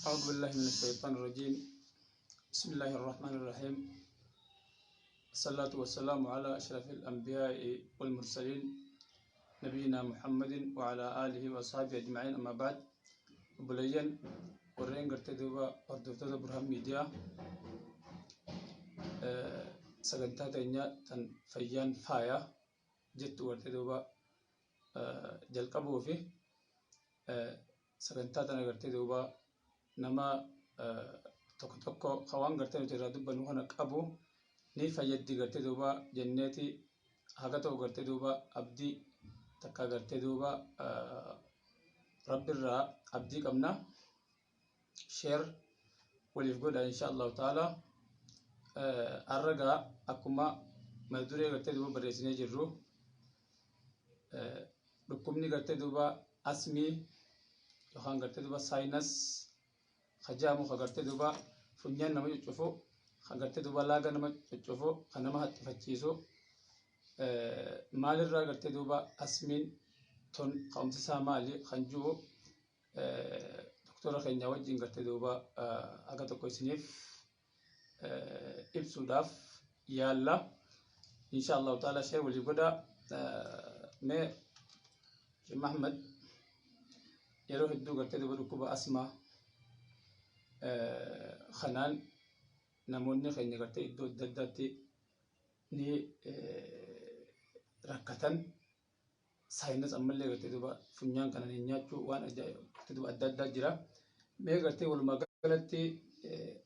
أعوذ بالله من الشيطان الرجيم. بسم الله الرحمن الرحيم. الصلاة والسلام على أشرف الأنبياء والمرسلين نبينا محمد وعلى آله وأصحابه أجمعين. أما بعد، obboleeyyan warreen gartee duuba hordoftoota Burhaan Miidiyaa, sagantaa teenya tan fayyaan faaya jettu gartee duuba jalqabuu fi sagantaa tana gartee duuba nama tokko tokko ka waan gartee nuti irraa dubbannu kana qabu ni fayyaddi gartee duuba jenneeti haga ta'u gartee duuba abdii takka gartee duuba rabbirraa abdii qabna. Share waliif godha insha Allahu ta'ala. Arragaa akkuma mata duree gartee duuba barreessinee jirru, dhukkubni gartee duuba asmii yookaan gartee duuba sinus ka jaamu, ka gartee duuba funyaan nama cuccufu, ka gartee duuba laaga nama cuccufu, ka nama haxxifachiisu, maalirraa gartee duuba asmiin tun ka'umsi isaa maali kan jiru doktora keenya wajjin gartee duuba haga tokko isiniif ibsuudhaaf yaalla. Insha Allahu ta'ala share walii godha. Mee Sheekh Mahmad, yeroo hedduu gartee duuba dhukkuba asmaa kanaan namoonni keenya gartee iddoo adda addaatti ni rakkatan. Sinus ammallee gartee duuba funyaan kana ni nyaachuu waan ajaa'ibaa gartee duuba adda addaa jira. Mee gartee walumaa galatti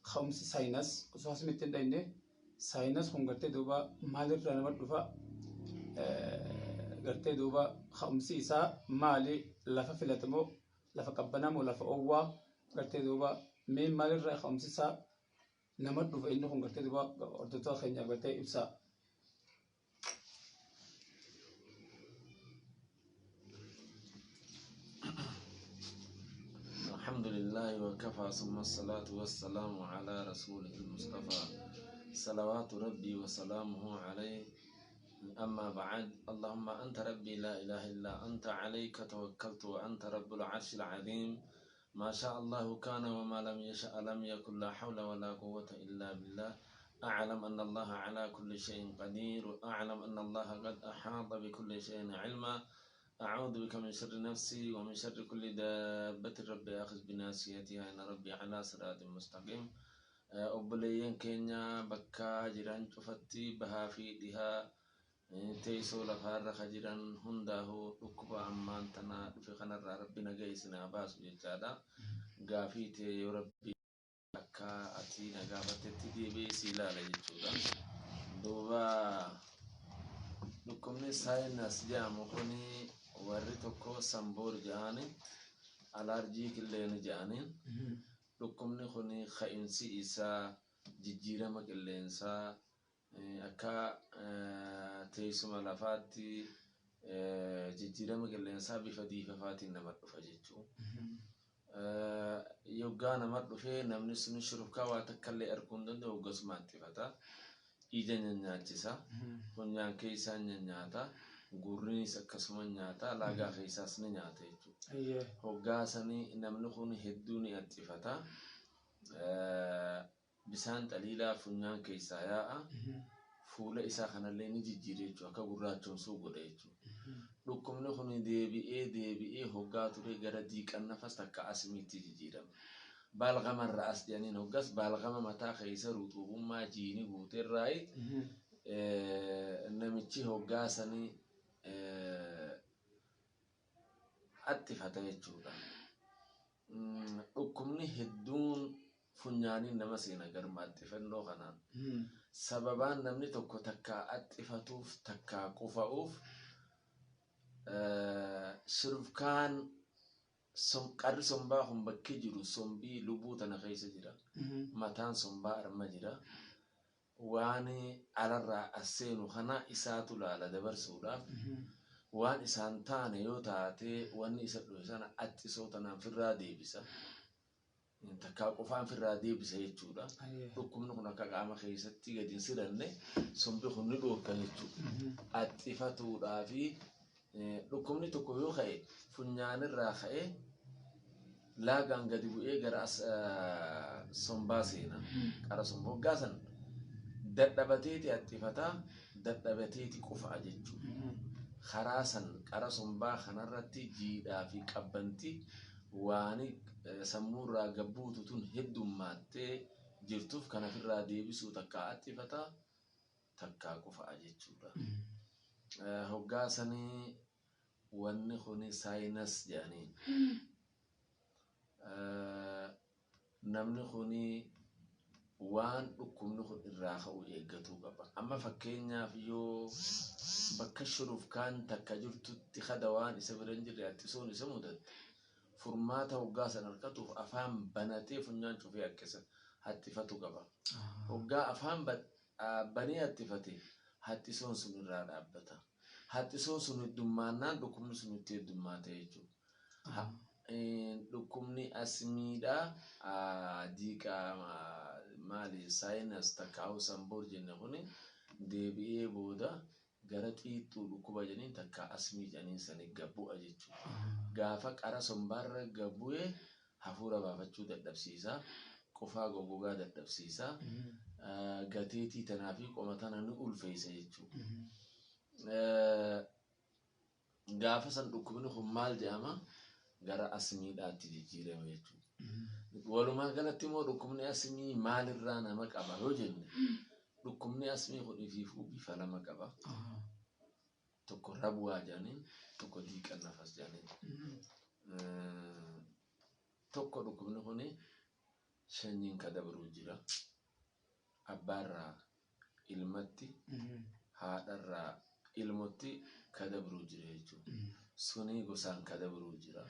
ka'umsi sinus osoo asmitti hin dhayne, sinus kun gartee duuba maalirraa nama dhufa? Gartee duuba ka'umsi isaa maali? Lafa filatamoo, lafa qabbanaa moo lafa oowwaa? Gartee duuba mee maalirraa ka'umsi isaa nama dhufa inni kun gartee duuba hordoftoota keenyaaf gartee ibsaa. الحمد لله وكفى، ثم الصلاة والسلام على رسوله المصطفى، صلوات ربي وسلامه عليه. أما بعد، اللهم أنت ربي لا إله إلا أنت، عليك توكلت وأنت رب العرش العظيم. ما شاء الله كان وما لم يشأ لم يكن، لا حول ولا قوة إلا بالله. أعلم أن الله على كل شيء قدير، وأعلم أن الله قد أحاط بكل شيء علما. أعوذ بك من شر نفسي ومن شر كل دابة، ربي آخذ بناصيتها، إن ربي على صراط مستقيم. Obboleeyyan keenya bakka jiran cufatti, bahaa fi dhihaa, teessoo lafaarra ka jiran hundaa'uu, dhukkuba ammaan tana dhufe kanarraa rabbi nagaa isin haa baasu jechaadha. Gaafii ta'e yoo rabbi akka ati na gaafattetti deebi'ee si ilaala jechuudha. Duuba dhukkubni sinus jedhamu kuni warri tokko samboor jedhani, alaarjii qilleeni jedhani. Dhukkubni kun ka'insi isaa jijjiirama qilleensaa, akka teessuma lafaatti jijjiirama qilleensaa bifa diifafaatiin nama dhufa jechuudha. Yoggaa nama dhufee namni sun shurufkaa waa takka illee arguu hin danda'u, hoggasuma haxxifata. Ija nyaachisa. Funyaan keessaa nyaata. Gurrinis akkasuma nyaata. Laagaa keessaas ni nyaata jechuudha. Hoggaa sanii namni kun hedduu ni haxxifata. Bisaan xaliilaa funyaan keessaa yaa'a. Fuula isaa kanallee ni jijjiira jechuudha. Akka gurraachomsuu godha jechuudha. Dhukkubni kun deebi'ee deebi'ee hoggaa ture gara diiqannafas takka asmiitti jijjiirama. Baalgamarra as jedhaniin hoggas baalgama mataa keessa ruxuubummaa jiini guuteerraayi namichi hoggaa sanii haxxifata jechuudha. Dhukkubni hedduun funyaaniin nama seena garma haxxifannoo kanaan. Sababaan namni tokko takkaa haxxifatuuf takkaa qufa'uuf, shurufkaan qarri sombaa kun bakki jiru sombii lubuu tana keessa jira. Mataan sombaa arma jira. Waan alarraa as seenu kana isaatu laala dabarsuudhaaf. Waan isaan taane yoo taate, wanni isa dhufe sana axxisoo tanaan firraa deebisa. Takkaa qofaan firraa deebisa jechuudha. Dhukkubni kun akka qaama keessatti gadi hin siranne sombi kun ni dhoorka jechuudha. Axxifatuudhaa fi dhukkubni tokko yoo ka'e funyaanirraa ka'e Laagaan gadi bu'ee gara sombaa seena. Qara sombaa hoggaa san dadhabateeti haxxifataa, dadhabateeti qufa'a jechuudha. Karaa san qara sombaa kanarratti jiidhaa fi qabbanti waan sammuurraa gabbuutu tun heddummaattee jirtuuf kan ofirraa deebisuu takkaa haxxifataa, takkaa qufa'a jechuudha. Hoggaa sanii wanni kuni sinus jedhaniin. Namni kuni waan dhukkubni kun irraa ka'u eeggatuu qaba. Amma fakkeenyaaf yoo bakka shurufkaan takka jirtutti kada waan isa bira hin jirre haxxisuun isa mudatte, furmaata hoggaa san harkatuuf afaan banatee funyaan cufee akkisa haxxifatu qaba. Hoggaa afaan banee haxxifate, haxxisuun sun irraa dhaabbata. Haxxisuun sun heddummaannaan dhukkubni sun itti heddummaata jechuudha. Dhukkubni asmiidhaa, diiqaa, maali, sinus takkaa'u samboor jenne kuni deebi'ee booda gara xiixxuu dhukkuba jedhaniin takka asmii jedhaniin sanii gabbu'a jechuudha. Gaafa qara sombaarra gabbu'e hafuura baafachuu dadhabsiisa. Qufaa goggogaa dadhabsiisa. Gateetii tanaa fi qoma tana ni ulfeessa jechuudha. Gaafa san dhukkubni kun maal jedhama? Gara asmiidhaatti jijjiirama jechuudha. Walumaa galatti immoo dhukkubni asmii maalirraa nama qaba yoo jenne, dhukkubni asmii kun ifiifuu bifa lama qaba. Tokko rabuwaa jedhaniin, tokko diiqan nafas jedhaniin. Tokko dhukkubni kun sanyiin ka dabruu jira. Abbaarraa ilmatti, haadharraa ilmotti ka dabruu jira jechuudha. Sunii gosaan ka dabruu jira.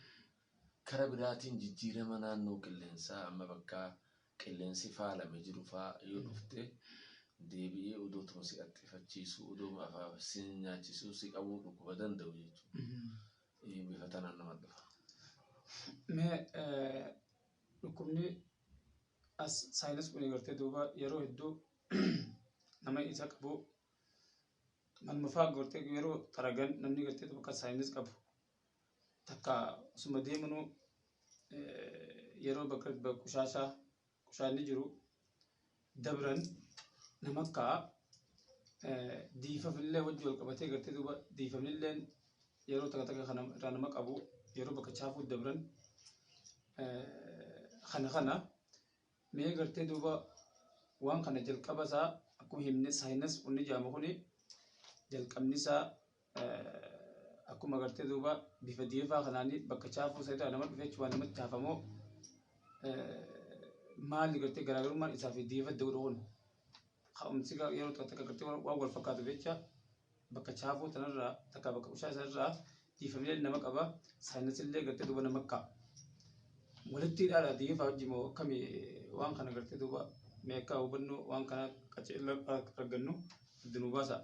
Kara biraatiin jijjiirama naannoo qilleensaa, amma bakka qilleensi faalame jiru faa yoo dhufte, deebi'ee odootuma si haxxifachiisu, odoo afaan si nyaachisuu si qabuu dhukkuba danda'u jechuudha. Bifa tanaan nama dhufa. Mee dhukkubni as sinus kun gartee duuba yeroo hedduu nama isa qabu malmafaa gartee yeroo xaragan, namni gartee bakka sinus qabu takka osuma deemanuu yeroo bakka qushaashaa qushaanni jiru dabran nama akka diifafillee wajji wal qabatee gartee duuba diifamnillee yeroo takka takka kana irraa nama qabu, yeroo bakka chaafuu dabran kana mee gartee duuba waan kana jalqaba isaa akkuma himne sinus kunni jedhamu kuni jalqabni isaa akkuma gartee duuba bifa diifaa kanaanii bakka chaafuu isa nama dhufe jechuun waan namatti chaafamoo maali? Gartee garaagarummaan isaa fi diifa godhu kun ka'umsi yeroo takka takka gartee waan wal fakkaatu jecha bakka chaafuu tanarraa takka bakka qushaa sanarraa diifamillee nama qaba, sinusillee gartee duuba nama ka'a. Walitti hidhaadha diifaa wajji moo akkamii? Waan kana gartee duuba mee akka hubannoo waan kana qaceellaa argannu adda nu baasa.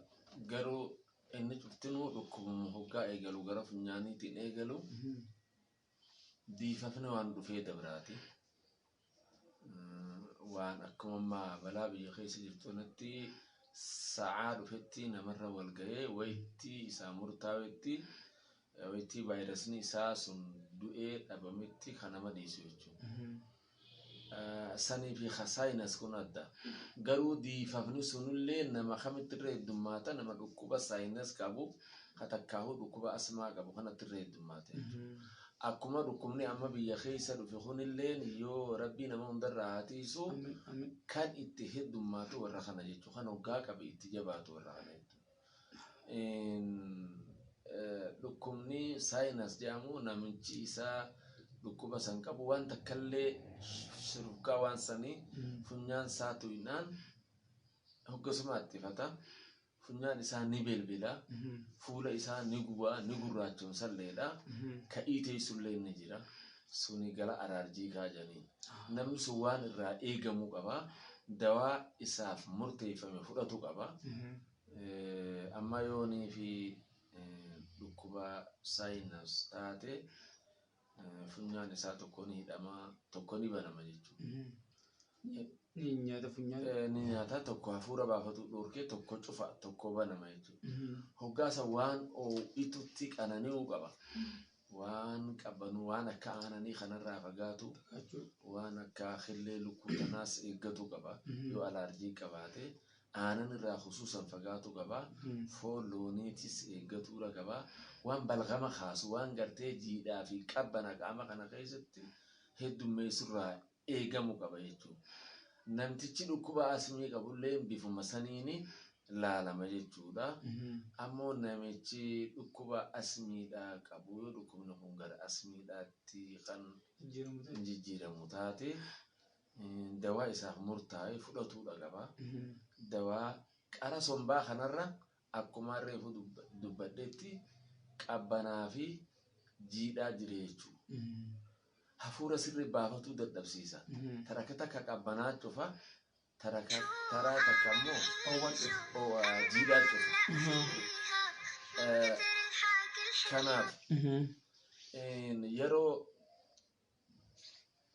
Garuu inni cuftinuu dhukkubuma hoggaa eegalu gara funyaaniitiin eegalu, diifafni waan dhufee dabraati. Waan akkuma ammaa balaa biyya keessa jirtu kanatti sa'aa dhufetti namarra wal ga'ee wayittii isaa murtaa'etti, wayittii vaayirasni isaa sun du'ee dhabametti kan nama dhiisu jechuudha. Sanii fi sinus kun adda. Garuu diifafni sunillee nama kamitti irra heddummaata? Nama dhukkuba sinus qabu, ka takkaahuu dhukkuba asmaa qabu kanatti irra heddummaata jechuudha. Akkuma dhukkubni amma biyya keessa dhufe kunillee yoo rabbii nama hundarraa haa tiisu, kan itti heddummaatu warra kana jechuudha. Kan hoggaa qabe itti jabaatu warra kana jechuudha. Dhukkubni sinus jedhamu namichi isaa dhukkuba san qabu waan takkallee shurufkaa waan sanii funyaan isaa tuqnaan hoggasuma haxxifata. Funyaan isaa ni bilbila. Fuula isaa ni gubaa, ni gurraachomsalleedha. Ka'ii teessullee ni jira. Suni gala araarjii kaajanii. Namni sun waan irraa eegamuu qaba. Dawaa isaaf murteeffame fudhatu qaba. Amma yoonii fi dhukkuba sinus taate, funyaan isaa tokko ni hidhama, tokko ni banama jechuudha. Ni nyaata funyaan. Ni nyaata, tokko hafuura baafatu dhorkee, tokko cufa, tokko banama jechuudha. Hoggaasa waan oo'itutti qanani'uu qaba. Waan qabbanu waan akka aananii kanarraa fagaatu, waan akka killee lukkuu tanaas eeggatu qaba. Yoo alaarjii qabaate aanan irraa khusuusan fagaatu qaba. Foon looniitis eeggatuudha qaba. Waan balgama kaasu, waan gartee jiidhaa fi qabbana qaama kana keessatti heddummeessurraa eegamuu qaba jechuudha. Namtichi dhukkuba asmii qabullee bifuma saniini laalama jechuudha. Ammoo namichi dhukkuba asmiidhaa qabu yoo dhukkubni kun gara asmiidhaatti kan jijjiiramu taate dawaa isaaf murtaa'e fudhatuudha qaba. Dawaa qara sombaa kanarra akkuma reefu dubbadhetti qabbanaa fi jiidhaa jira jechuudha. Hafuura sirrii baafatuu dadhabsiisa. Taraka takka qabbanaa cufa, taraa takka immoo jiidhaa cufa. Kanaaf yeroo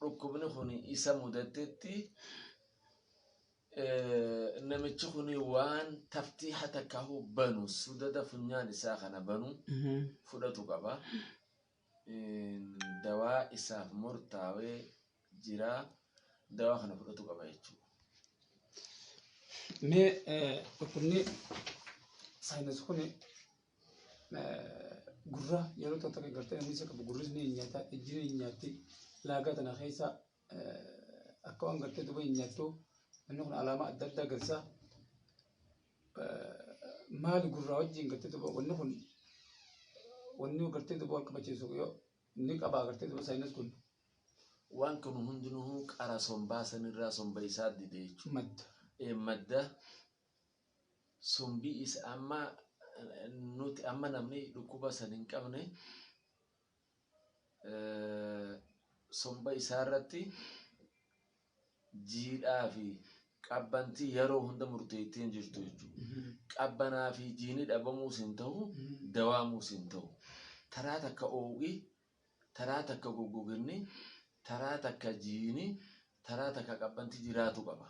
dhukkubni kun isa mudatetti namichi kun waan taftiiha takka banu sudada funyaan isaa kana banu fudhatu qaba. Dawaa isaaf murtaawee jira. Dawaa kana fudhatu qaba jechuudha. Mee dhukkubni sinus kun gurra yeroo tokko tokko gartee namni isa qabu gurris ni nyaata, ijji ni nyaatti, laagaa tana keessa akka waan gartee duba hin nyaattu namni kun alaamaa adda addaa agarsiisa. Maali gurraa wajjin gartee duba wanni kun wanni gartee duba wal qabachiisu yoo ni qabaa gartee duba sinus kun. Waan kun hundinuu qara sombaa sanirraa somba isaa dide jechuudha. Madda. Madda sombii isa amma nuti amma namni dhukkuba san hin qabne somba isaarratti jiidhaa fi qabbantii yeroo hunda murteettee hin jirtu jechuudha. Qabbanaa fi jiini dhabamuus hin ta'u, dawaamuus hin ta'u. Taraa takka oowwi, taraa takka goggoginni, taraa takka jiini, taraa takka qabbanti jiraatu qaba.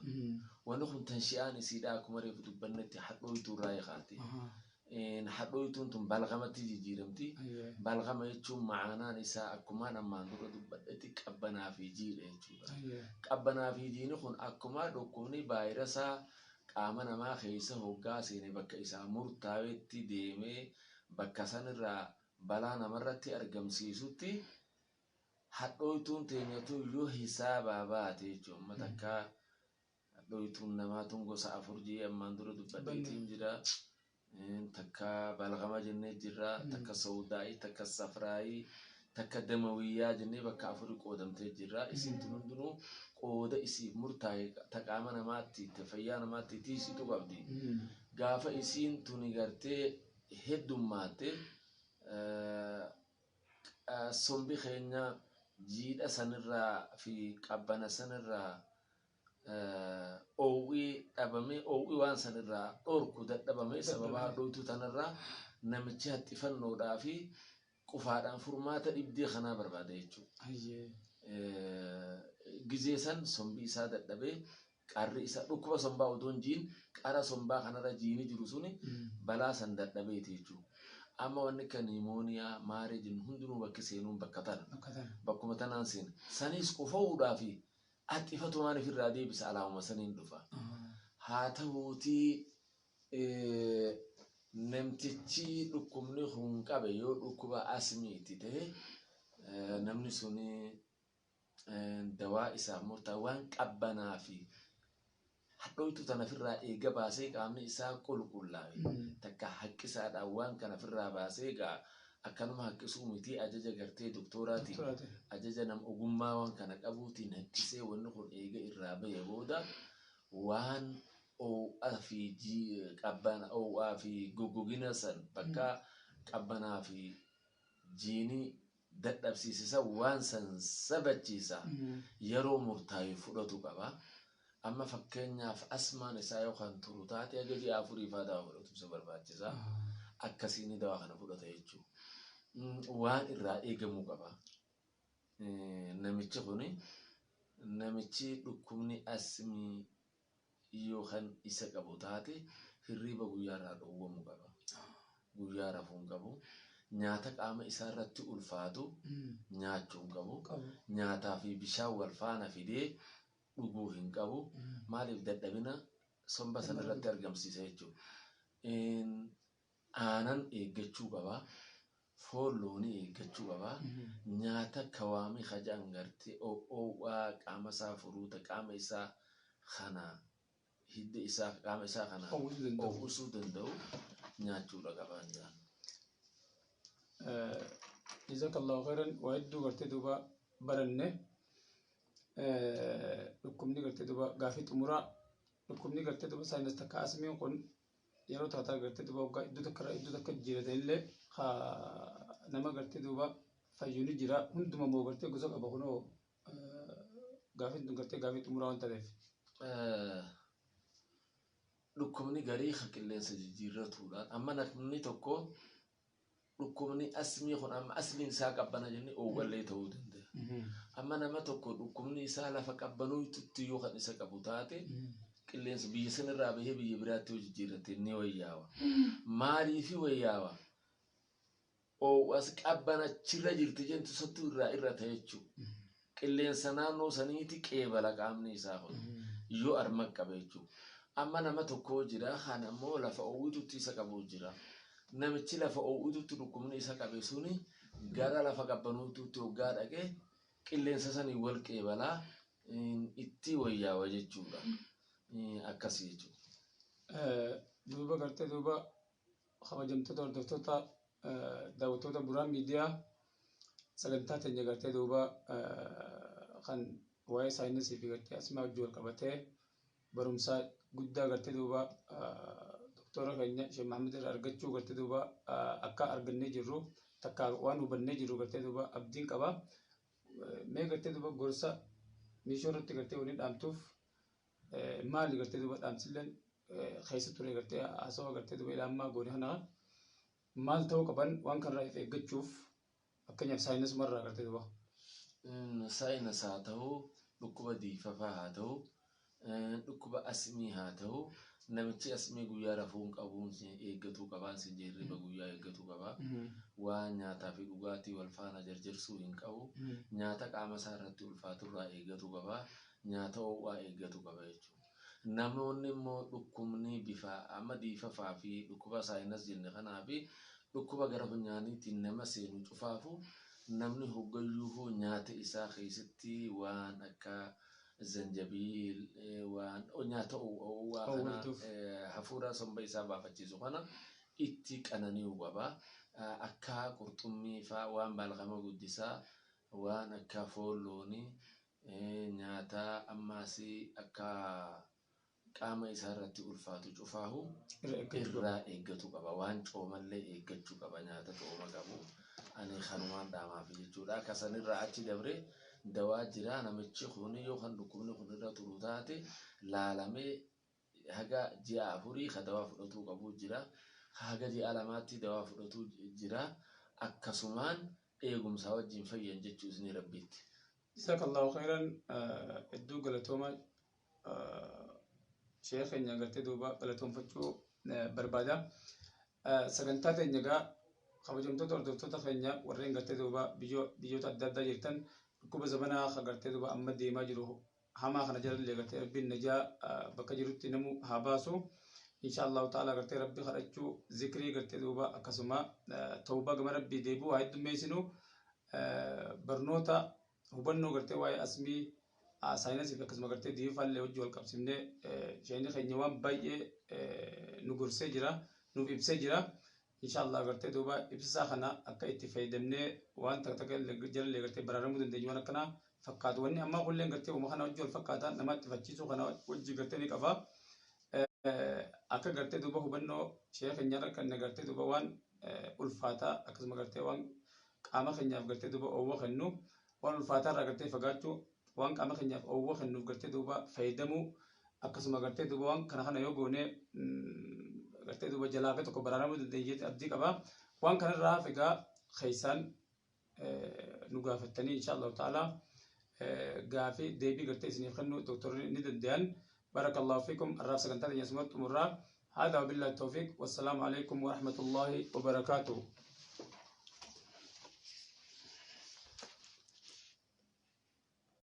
Wanni kun tanshi'aan isiidhaa akkuma reefu dubbannetti hadhooytuu irraa eegaati. Hadhooytuun tun balgamatti jijjiiramti. Balgama jechuun ma'aanaan isaa akkuma ammaan dura dubbadhetti qabbanaa fi jiidha jechuudha. Qabbanaa fi jiini kun akkuma dhukkubni vaayirasaa qaama namaa keessa hoggaa seene bakka isaa murtaa'etti deemee bakka sanirraa balaa namarratti argamsiisutti hadhooytuun teenyatu yoo hisaabaa baate jechuudha. Amma takka hadhooytuun namaa tun gosa afur jee ammaan dura dubbadheetiin jira. Takka balgama jennee jirra, takka sawdaa'ii, takka safraayii, takka damawiyyaa jennee bakka afuri qoodamtee jirra. Isin tun hundinuu qooda isiif murtaa'e ta qaama namaatti, ta fayyaa namaatti tiisitu qabdi. Gaafa isiin tuni gartee heddummaatte sombi keenya jiidha sanirraa fi qabbana sanirraa oowwii dhabamee oowwii waan sanirraa dhorku dadhabamee sababa hadhooytuu tanarraa namichi haxxifannoodhaa fi qufaadhaan furmaata dhibdee kanaa barbaada jechuudha. Gizee san sombi isaa dadhabee qarri isaa dhukkuba sombaa otoo hin jiin qara sombaa kanarra jiini jiru suni balaa san dadhabeeti jechuudha. Amma wanni akka niimooniyaa maaree jennu hundinuu bakki seenuun bakka tana. Bakkuma tanaan seena. Sanis qufa'uudhaa fi haxxifatumaan ofirraa deebisa alaamuma saniin dhufa. Haa ta'uutii namtichi dhukkubni kun qabe yoo dhukkuba asmiiti ta'e namni suni dawaa isaaf murtaa'e waan qabbanaa fi hadhooytuu tana ofirraa eega baasee qaamni isaa qulqullaa'e takka haqqisaadhaan waan kana ofirraa baasee egaa akkanuma haqqisuu miti ajaja gartee doktoraatiin ajaja nam ogummaa waan kana qabuutiin haqqisee wanni kun eega irraa bahe booda waan oo'aa fi qabbana oo'aa fi goggogina san bakka qabbanaa fi jiinii dadhabsiisisa waan san sabachiisa yeroo murtaa'e fudhatu qaba. Amma fakkeenyaaf asmaan isaa yookaan turu taate haga ji'a afurii faa dawaa fudhatu isa barbaachisa. Akkasiin dawaa kana fudhata jechuudha. Waan irraa eegamuu qaba. Namichi kuni namichi dhukkubni asmii yookaan isa qabu taate hirriiba guyyaarraa dhowwamuu qaba. Guyyaa rafuu hin qabu. Nyaata qaama isaa irratti ulfaatu nyaachuu hin qabu. Nyaataa fi bishaan wal faana fidee dhuguu hin qabu. Maaliif dadhabina somba sana irratti argamsiisa jechuudha. Aanan eeggachuu qaba. Foon loonii eeggachuu qaba. Nyaata kawaamii hajaan gartee oowwaa qaama isaa furuuta qaama isaa kana hidda isaa qaama isaa kana oowwisuu danda'u nyaachuudha qabaan jedhan. Jazakallahu khairan waa hedduu gartee duuba baranne dhukkubni gartee duuba gaafii xumuraa dhukkubni gartee duuba sinus takka asmiin kun yeroo taataa gartee duuba waggaa iddoo takka irraa iddoo takka jijjiiratan nama gartee duuba fayyu ni jira hunduma moo gartee gosa qaba kunoo gaafiin tun gartee gaafii xumuraa waan taateef. Dhukkubni garii kan qilleensa jijjiirratuudhaan amma namni tokko dhukkubni asmii kun amma asliin isaa qabbana jennee oowwallee ta'uu danda'a. Amma nama tokko dhukkubni isaa lafa qabbanuutti yoo kan isa qabu taate qilleensa biyya sanarraa bahee biyya biraatti yoo jijjiirrate ni wayyaawa. Maaliifi wayyaawa? Oowwas qabbanachirra jirti jentu sattuu irraa irra ta'e jechuudha. Qilleensa naannoo saniiti qeebala qaamni isaa kun yoo arma qabe jechuudha. Amma nama tokko jira kan ammoo lafa oowwitutti isa qabu jira. Namichi lafa oowwitutti dhukkubni isa qabe suni gara lafa qabbanuututti hoggaa dhaqee qilleensa sanii wal qeebalaa itti wayyaawa jechuudha. Akkasii jechuudha. Duuba gartee duuba kabajamtoota hordoftoota daawwattoota Buraan Miidiyaa sagantaa teenya gartee duuba kan waa'ee sinusii fi gartee asmaa wajjin wal qabatee barumsa guddaa gartee duuba doktora keenya Sheekh Mahammed irraa argachuu gartee duuba akka argannee jirru takka waan hubannee jirru gartee duuba abdiin qaba. Mee gartee duuba gorsa miishoo irratti gartee waliin dhaamtuuf maali gartee duuba dhaamsilleen keessa ture gartee haasawaa gartee duuba ilaamaa goone kana maal ta'uu qaban waan kanarraa of eeggachuuf fakkeenyaaf sinusumarraa gartee duuba. Sinus haa ta'u, dhukkuba diifafaa haa ta'u, dhukkuba asmii haa ta'u, namichi asmii guyyaa rafuu hin qabuun eeggatuu qabaan sin hirriba guyyaa eeggatuu qaba. Waan nyaataa fi dhugaatii wal faana jarjarsuu hin qabu. Nyaata qaama isaa irratti ulfaaturraa eeggatuu qaba. Nyaata ho'aa eeggatuu qaba jechuudha. Namoonni immoo dhukkubni bifa amma diifafaa fi dhukkuba sinus jenne kanaa fi dhukkuba gara funyaaniitiin nama seenu cufaafu namni hoggayyuu nyaata isaa keessatti waan akka zanjabiil waan nyaata ho'aa kana hafuura somba isaa baafachiisu kana itti qanani'uu qaba. Akka qurxummii faa waan baalqama guddisaa waan akka foon loonii nyaata ammaas akka qaama isaa irratti ulfaatu cufaahu irraa eeggatu qaba. Waan coomallee eeggachuu qaba. Nyaata cooma qabu. Ani kanumaan dhaamaaf jechuudha. Akka sanirraa achi dabre dawaa jira namichi kun yoo kan dhukkubni kun irra turu taate laalamee haga ji'a 4 ka dawaa fudhatuu qabu jira. Haga ji'a 2tti dawaa fudhatuu jira. Akkasumaan eegumsaa wajjin fayyan jechuu isinii rabbiitti. Jazakallahu khairan hedduu galatooma sheekh keenya gartee duuba galatoonfachuu barbaada. Sagantaa teenya egaa kabajamtoota hordoftoota keenya warreen gartee duuba biyyoota adda addaa jirtan dhukkuba zamanaa kan gartee duuba amma deemaa jiru hamaa kana jalallee gartee rabbiin najaa bakka jirutti namu haa baasu. Insha Allahu ta'ala gartee rabbi kadhachuu zikrii gartee duuba akkasuma tawbaa gama rabbii deebi'uu haa heddummeessinu barnoota hubannoo gartee waa'ee asmii sinusii fi akkasuma gartee diifaallee wajji wal qabsiifnee sheekni keenya waan baay'ee nu gorsee jira nuuf ibsee jira. Insha Allah gartee duuba ibsisaa kana akka itti fayyadamnee waan takka takka jalallee gartee baraaramuu dandeenyu waan akkanaa fakkaatu. Wanni ammaa kunillee gartee uuma kana wajji wal fakkaata nama itti fachiisuu kana wajji gartee ni qaba. Akka gartee duuba hubannoo sheekh keenyarra kan gartee duuba waan ulfaataa akkasuma gartee waan qaama keenyaaf gartee duuba oowwa kennu waan ulfaataa irraa gartee fagaachuu waan qaama keenyaaf oowwa kennuuf gartee duuba fayyadamuu akkasuma gartee duuba waan kana kana yoo goone gartee duuba jalaa akka tokko baraaramuu dandeenya abdii qaba. Waan kanarraa hafe egaa keessaan nu gaafattanii insha Allahu ta'ala gaafii deebii gartee isiniif kennu doktorri ni danda'an. Barakallahu fiikum arraaf sagantaa teenya asumatti xumurraa. هذا وبالله التوفيق والسلام عليكم ورحمة الله وبركاته.